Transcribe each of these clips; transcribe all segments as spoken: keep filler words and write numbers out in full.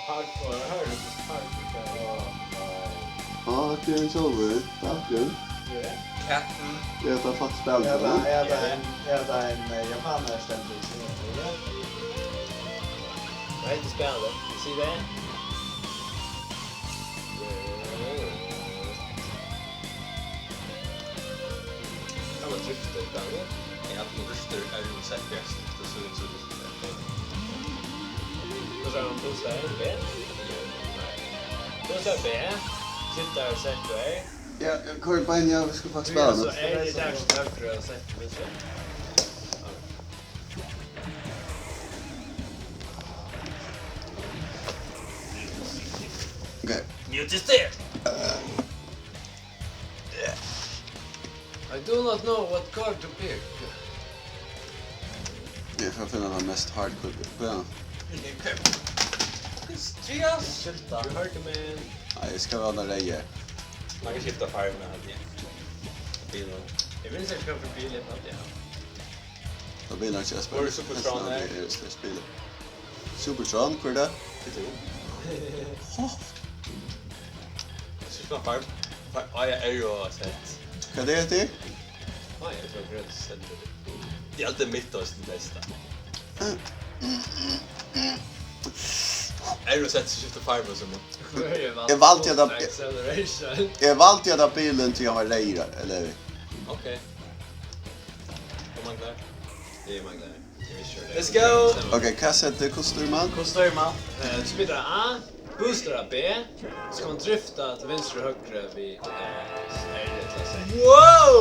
Hardcore, hardcore, hardcore. Á, hetta er ein sjálvur. Takk, ja. Captain. Er tað faktiskt spæl, ja, tað er, er tað ein, er tað ein, eh, japanar stendur í, ella? Hvat eitur spælið? Sig tað. Kann man drifta í spælinum? Ja, man driftar R og Z, ja, drifta so, so. Hvussu er hann, boosta R, B? Boosta B, skifta R, Z, R. Ja, koyr bara inn, ja, vit skulu faktiskt spæla nú. So R, tað er høgru og Z, vinstru. Ok. Mute is there. I do not know what card to pick. Eg fari at finna tað mest hardcore. Hvat er hann? Skifta. You heard the man. Nei, eg skal vera tann reyði. Man kann skifta farvu, haldi eg. Bilar. Eg vil sikkert skaffa bil, eg haldi, ja. Tað blir nokk ikki Espen. Hvor er Supertron her? Eg skal spæla. Supertron, hvør er tað? Tað er tú. Hå. Skifta farvu. Fa-, á, ja, er jo sett. Hvat er tað? Á, eg trúði grønt sett. Tað er altíð mitt og besta. Er jo sett, skifta farvu sum. Eg valdi at Acceleration. Eg valdi at bilin til hann var reyður, ella? Ok. Eg manglar. Eg manglar. Let's go! Ok, hvat setti, hvussu stýrir man? Hvussu stýrir man? Eh, tú smitar A, boostar A B, so kann man drifta til vinstru og høgru við, eh, R ella Z. Wow!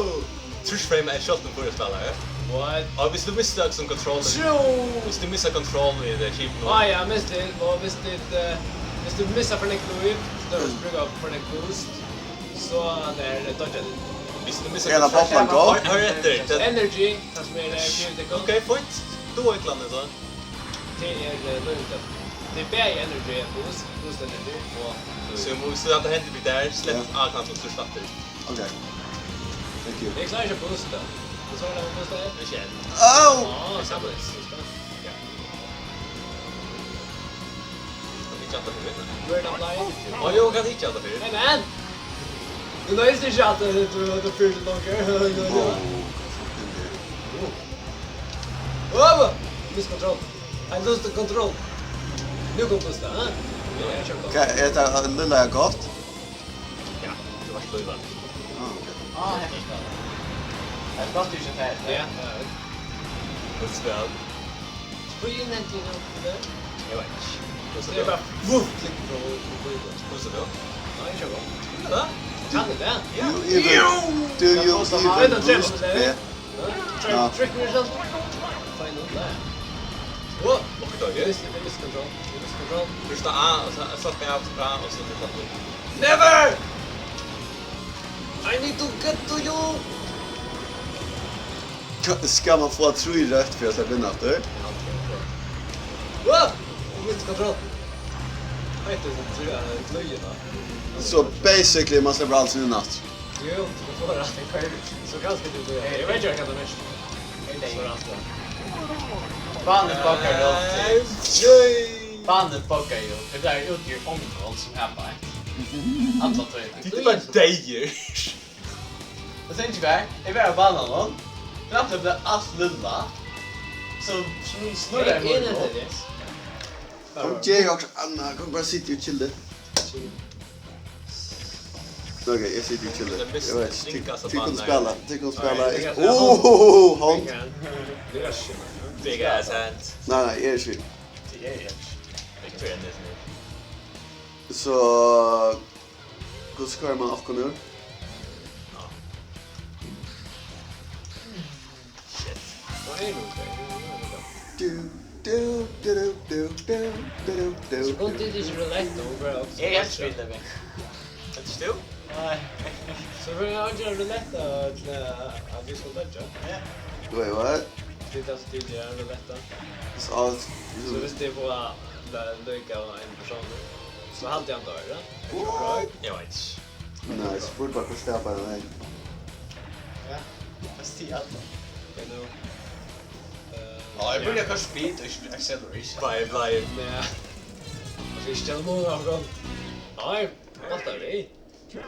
Trýst frame er sjálvt um fýra spælarar. What? Og viss tú missar sum control, true! Viss tú missar control í det skipet nå. Ah, ja, mist det, og viss det, eh, viss tú missar for nekk liv, so tørvur tú brúka for nekk boost, so er det dodge. Viss tú missar control. Er tað Pokemon Go? Hør, hør eftir. Energy. Tað sum er, eh, givið tykkum. Ok, fínt. Tú og England, so. Tað er, eh, løgið. Tað er bæði energy, boost, boost energy, og so eg má, so at tað hendir við tær, slett, ja, at hann so styrst aftur. Ok. Thank you. Eg klári ikki at boosta. Hvussu er tað at boosta? Ikki enn. Au! Á, saman. Ja. Kann ikki hatta fyri. Word of life. Á, jú, kann ikki hatta fyri. Hey, man! Tú loysti ikki at, eh, tú, tú fyri longur. Wow. Wow! Mist kontroll. I lost the control. Nú kom pusta, ha? Ja, eg kjøpti. Hvat, er tað lilla gott? Ja, tú vart líva. Ah, ok. Ah, hetta er spæl. Eg spældi ikki tað. Ja, ja. Gott spæl. Hví nevndi eg nakað um tað? Eg veit ikki. Hvussu er tað? Bara, vuff, klikk frá, frá, frá. Hvussu er tað? Nei, ikki gott. Kann tað? Kann tað? Ja. You even, do you even boost B? Ja. Trick me or something. Fine, nei. Wow, ok, tað er. Eg misti, eg misti control. Eg misti control. Trýst A, og so, so skal eg trýsta A, og so trýst A. Never! I need to get to you! Ka-, skal man fáa trý røtt fyri at sleppa inn aftur? Wow! Eg misti kontroll. Hetta er so trý, eh, løgið, da. So basically, man sleppur aldrin inn aftur. Jú, tú fært rætt. So kanska tú fært. Eg veit ikki, hvat tað er. So rætt, ja. Banin buggar jú. Nei. Banin buggar jú. Tað er út í ongol sum er bara. Alla tíð. Tað er bara deyður. Eg veit ikki hvar. Eg var á bananum. Knappliga bleiv alt lilla. So, so snurrar eg meg. Kom, ger okkurt annað. Kom, bara sita og chilla. Ok, eg siti og chilla. Eg veit ikki, tit, tit kunnu spæla, tit kunnu spæla. Nei, eg, oh, hond. Big ass hand. Nei, nei, eg eri ikki. So, hvussu koyrir man okkum nú? Shit. Hvar er hon? Du, du, du. So kunnu tit ikki roulette, hon bara... Eg elski roulette. Ert tú? Nei. So vit hava ikki roulette til at vit skulu dodge? Ja. Wait, what? Tit, altso, tit gera roulette. So, so viss tit fáa líka av ein persón, so haldi eg hann doyr, ja? What? Eg veit ikki. Nei, spurdi bara hvussu tað bara er. Ja, fast tí alt. Ok, nú. Eh, ja, eg byrjaði at koyra speed og ikki acceleration. Bye, bye. Ja. Ikki tað mun vera gott. Nei, alt er við. Ja,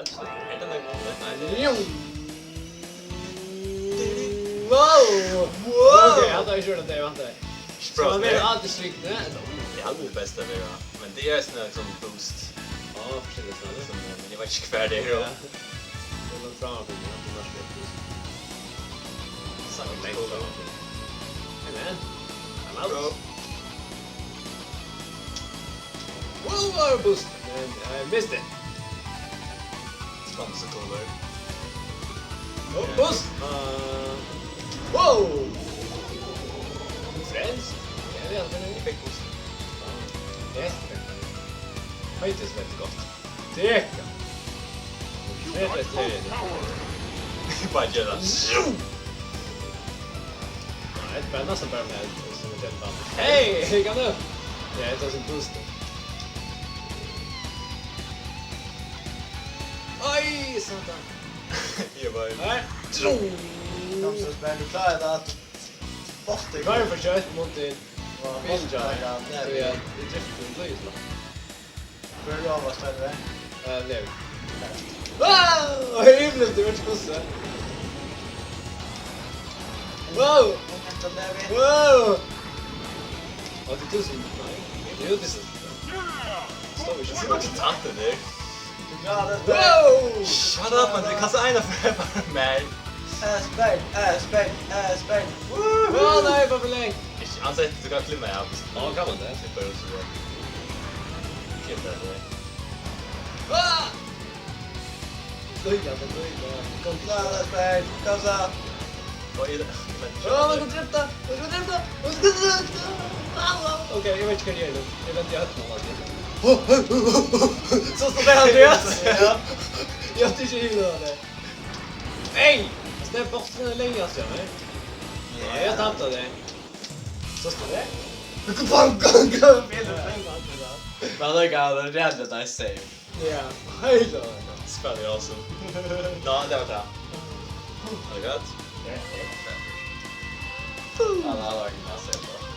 so er tað nógv. Nei, nei. Wow! Wow! Ok, eg havi ikki høyrt at eg vant tað. Ikki bra, so hann er nei. Alltid slikt, nei? Ja, hann er best at vera. Men tað er sånn ein boost. Ja, forskellig sånn. Sum, men eg veit ikki hvar tað er, ja. Tað er langt framman fyri meg, tað er langt framman fyri meg. Sanniliga langt framman fyri meg. Hey, man. I'm out. Bro. Whoa, whoa, boost. And I missed it. Sponsor color. Oh, boost. Uh, whoa. Friends? Ja, ja, men eg fekk boost. Ja. Heitt er slett gott. Teka. Bara gera tað. Zoom! Nei, tað er næstan bara meg, sum er tað. Hey, hey, kom nú. Ja, eg tók ein boost. Oj, satan. Eg veit. Nei, zoom! Kom so, Spenn, tú klárar tað. Bóttur. Hvar er for skjótt mot til? Ja, bóttur, ja, tað er ja, við. Vit drifta um blíð, so. Hvør er avast, er tað? Eh, Levi. Wow! Himlen, du vet ikke hvordan. Wow! Henta Levi. Wow! Átti tú sum, nei, eg eri jú til sum. Stóð ikki. Eg sá ikki tætt inn her. Wow! Shut up, man. Kanst tú eina ferð bara meir? Aspen, Aspen, Aspen. Woohoo! Nei, bara for lengt. Ikki, hann segði, tú kanst klimma av. Ja, kann man det? Klippar og so. Klippar det. Ah! Oj, ja, men oj, ja. Kom, Aspen, kom så. Hva er det? Ja, man kan drifta. Man kan drifta. Man kan drifta. Au, au. Ok, eg veit ikki hva eg geri nú. Eg venti, eg har høyrt noe. Sást tú tað, Andreas? Ja. Ja, tú ikki hiver tað. Hey! Hassi boksurin er langur, altso, nei? Ja, eg tapti tað. Sást tú tað? Bang, bang, bang. Men tað er gott, tað er ræðuligt, tað er safe. Ja, heilt klart. Spælir awesome. Nå, tað var tað. Var tað gott? Ja, ja. Ja, tað var ikki mest, eg bara.